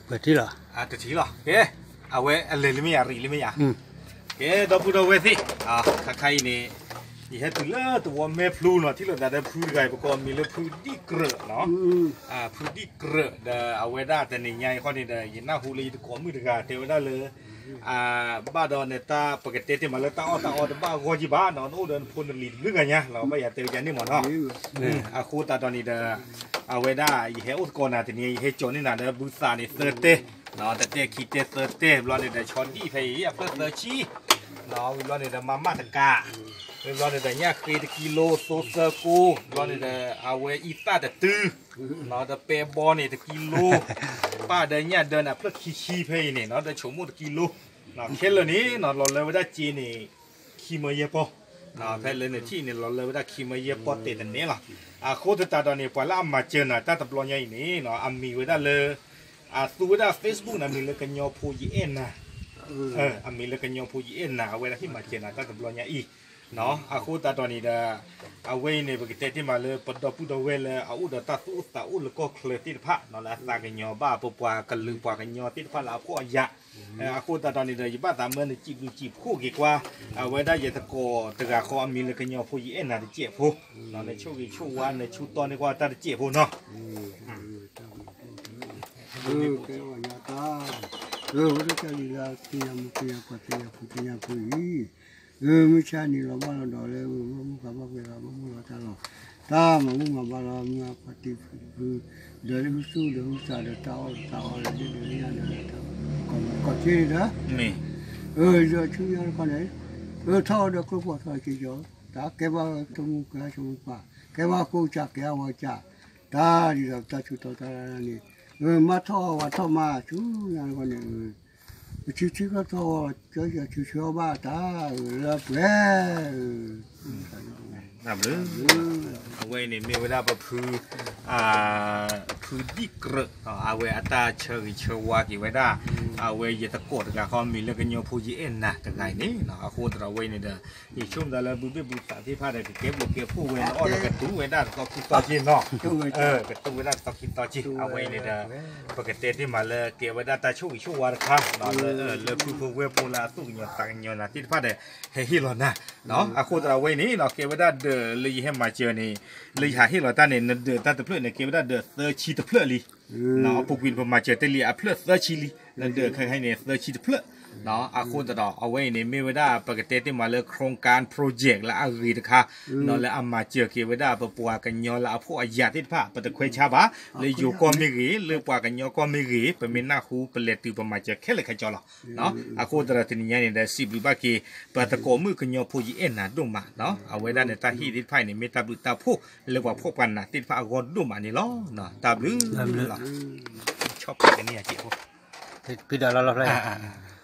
ပထံၣ်လီၤ, တထံၣ်လီၤ, ကဲ, အဝဲအလဲၤလံမ့ၢ်ယၤ ရံးလံမ့ၢ်ယၤ, ကဲ ဒီပုၢ်ဒီဝဲၢ်သ့ၣ်, ခါခါအံၤန့ၣ်, ယဟဲတုၤလၢသဝီမဲဖျူနီၤ, ထံၣ်လိာ်သးဒီးဖုတဂၤအံၤ ပကိးအမံၤလၢဖုဒံၣ်ကြၢးနီၤ, ဖုဒံၣ်ကြၢး ဒီးအဝဲဒၣ်တနံၤညါအံၤဃီန့ၣ်ဒီး ယနၢ်ဟူလၢယသကိးမုၣ်တဂၤတဲဝဲဒၣ်လၢ ဘၣ်ဒီးန့ၣ်တၢ် ပကတဲတ့ၢ်မးလၢတၢ်အီၣ်တၢ်အီတဘၣ်အဂီၢ်က့ဘၣ်နီၤ, နအိၣ်ဒီးနဖိနလံၤတဘျုးဂၤညါလီၤ, ဘၣ်ယၤတဲဝဲဒ်န့ၣ်မးနီၤ, အဃိသတးဒီးန့ၣ်ဒီး, အဝဲဒၣ်ယဟဲအိၣ်သကိးနၤတနံၤ ယဟဲကၠီၤန့ၢ်နၤလၢဘုသးန့ၣ်သၢတဲ, တတဲခံတဲသၢတဲ ဘျီန့ၣ်ဒီးဆီဒံၣ်ဖဲအံၤ အဖျၢၣ်သၢဆံ, ဝံၤဘျီန့ၣ်ဒီးမၤမၣ်တကး, ဝံၤဘျီန့ၣ်ဒီးညၣ်ဃ့တကံလိ သိသၢကိ, ဘျီန့ၣ်ဒီးအဝဲအံသၣ်တတုၤ ဒီးပဲဘီန့ၣ်တကံလိ, ပၢ်ဒီးညၣ်ဒၢန့ၣ် အဖျၢၣ်ခံဆံဖဲအံၤန့ၣ်နီၤ, ဒီးဆိကမိၣ်တကံလိ, ခဲလၢာ်န့ၣ်နီၤ လီၤလၢဝဲဒၣ်စ့န့ၣ် ခံမၢယဲၢ်ပီၢ်, ဖဲလၢနထံၣ်န့ၣ် လီၤလၢဝဲဒၣ်ခံမၢယဲၢ်ပီၢ်တဲာ်တနဲလီၤ. အဃိသတးဒီးန့ၣ် ပှၤလၢအမၤစၢၤနၤတၢ်တဘျီညါအံၤန့ၣ်နီၤ အမံၤဝဲဒၣ်လၢ အသူဝဲဒၣ် Facebook န့ၣ် အမံၤလၢကညီဖိယအဲၣ်နၤ, အမံၤလၢကညီဖိယအဲၣ်နၤ အဝဲဒၣ်ဟ့ၣ်မၤစၢၤနၤတၢ်တဘျီညါအံၤ, အဃိသတးဒီးန့ၣ်ဒီး အဝဲအံၤန့ၣ် ပကတဲတ့ၢ်မးလၢပဒီပုၢ်ဒီဝဲၢ်လၢအအိၣ်ဒီးတၢ်သူၣ်အိၣ်သးအိၣ်လၢကီၢ်ချၢသ့ၣ်တဖၣ်နီၤ လၢအသးကညီၤဘၣ် ပပှၤကလုာ်ပှၤကညီသ့ၣ်တဖၣ်လၢအဖှီၣ်အယာ်, အဃိသတးဒီးန့ၣ်ဒီး ယဘၣ်သးမၢနစံးဘျုးစံးဖှိၣ်က့ၤကွၢ် အဝဲဒၣ်ယသကိးတဂၤဃီအမံၤလၢကညီဖိယအဲၣ်နၤတစဲးဖိ, နဆိၣ်ဂ့ၤဆိၣ်ဝါ နဆူၣ်တီန့ၢ်ကွၢ်တၢ်တစဲးဖိနီၤ ကဲဝဲညါတၢ်, အဝဲဒၣ်တၢ်လံၤလၢသ့ၣ်ညါမူသ့ၣ်ညါပှၢ်သ့ၣ်ညါဖုသ့ၣ်ညါဖုအံၤ, မုၢ်ဆါနံၤလီၤဘၣ်လီၤဒီးလၢ မုၢ်ဃါဘၣ်ပှဲၤလီၤ ဘၣ်မူလီၤတၢ်လီၤ, တၢ်မၤဘူၣ်မၤဘါလီၤ မုၢ်အပှၤတ့ဖုတဖု, ဒီးလၢဟုသူၣ်ဒီးဟုသးဒီးတၢ်အီၣ်ဒီးတၢ်အီဒီးဒ်ဒီးလၢညါဒီးတၢ်ကီၢ်ကီၢ်ချ့ဒီး, အဆူညါတခီန့ၣ်, ထီၣ်အီၤဒီးကျိဖးထီက့ၤကီၤ, တၢ်ကဲဘၣ်တမူကဲဆိကမိၣ်ပှၢ်, ကဲဘၣ်ဃိကၢ်ကဲအဝဲကၢ်, တၢ်ဒ်ဒီးတၢ်ဆူးတီတၢ်လၢန့ၣ်, မၤထီၣ်အီၤဝဲထီၣ်မး ဆူညါတခီန့ၣ်, ပထံထံကီၢ်ထီၣ်အီၤ ကၠီယီၤဆူးဆူးအီၤဘၣ်တၢ်လၢပှဲၤ, အဝဲအံၤန့ၣ်မ့ၢ်ဝဲဒၣ်ပဖု ဖုဒံၣ်ကြၢး, အဝဲအတၢ်ဆၢဂ့ၤဆၢဝါက့ၤဝဲဒၣ်, အဝဲယသကိးတဂၤဃီမံၤလၢကညီဖိယအဲၣ်နၤတဂၤအံၤန့ၣ်, အဃိသတးဒီးအဝဲအံၤန့ၣ်ဒီး, ယဆိကမိၣ်သးလၢဘုဘ့ၣ်ဘုသးသ့ၣ်တဖၣ်ဒီး ကကဲဘျုးကဲဖှိၣ်ဝဲ နအီၣ်ဒီးကတူၢ်ဝဲဒၣ်တသီခံသီက့နီၤ, ကတူၢ်ဝဲဒၣ်တသီခံသီက့ အဝဲအံၤန့ၣ်ဒီး, ပကတဲတ့ၢ်မးလၢကဲဝဲဒၣ်တၢ်ဆိၣ်ဂ့ၤဆိၣ်ဝါတခါ, လၢဖုဖိဝဲၢ်ဖိလၢအသူၣ်ကညီၤသးကညီၤနၤသ့ၣ်တဖၣ်ဒီး, ဟဲဟ့ၣ်လီၤနၤ, အဃိသတးဒီးအဝဲအံၤန့ၣ်နီၤ ကဲဝဲဒၣ်ဒၢးလၢယဟဲမၤစၢၤန့ၣ်, လၢယဟးဟ့ၣ်လီၤတၢ်န့ၣ် နဒၢးတၢ်တဖျၢၣ်န့ၣ် ကဲဝဲဒၣ်ဒၢးသၢဆံတဖျၢၣ်လံ, အပူၤကွံာ်ပမၤစၢၤတ့ၢ်လံအဖျၢၣ်သၢဆံလံ, နဒၢးခဲခါအံၤန့ၣ် သၢဆံတဖျၢၣ်, အဃိသတးဒီး အဝဲအံၤန့ၣ် မ့ၢ်ဝဲဒၣ်ပကတဲတ့ၢ်မးလၢ โครงการ project လၢအဂ့ၤတခါ, လၢအမၤစၢၤက့ၤဝဲဒၣ်ပပှၤကညီလၢအဖှီၣ်အယာ်သ့ၣ်တဖၣ် ပတခွဲးဆါဘၣ်, လၢယိၤကီၢ်မ့ၢ်ဂ့ၤ လၢပှၤကညီကီၢ်မ့ၢ်ဂ့ၤ ပမ့ၢ်နၢ်ဟူပလဲၤတုၤပမၤစၢၤခဲလၢာ်ခဲဆ့လီၤ. အဃိသတးဒီးတနံၤညါန့ၣ်ဒီး စံးဘျုးဘၣ်က့ၤ ပသကိးမုၣ်ကညီဖိယအဲၣ်နၤဒိၣ်မး, အဝဲဒၣ်န့ၣ်တၢ်ဟ့ၣ်သ့ၣ်တဖၣ်အံၤန့ၣ် မ့ၢ်တၢ်ဘျုးတၢ်ဖှိၣ်လၢပှၤဖှီၣ်ပှၤနးသ့ၣ်တဖၣ်အဂီၢ်ဒိၣ်မးန့ၣ်လီၤ. တၢ်ဘျုးလီၤ. ဆီၣ်ဖဲကန့ၢ်အစဲးဖိ, ကဒီးလီၤလီၤဖျါ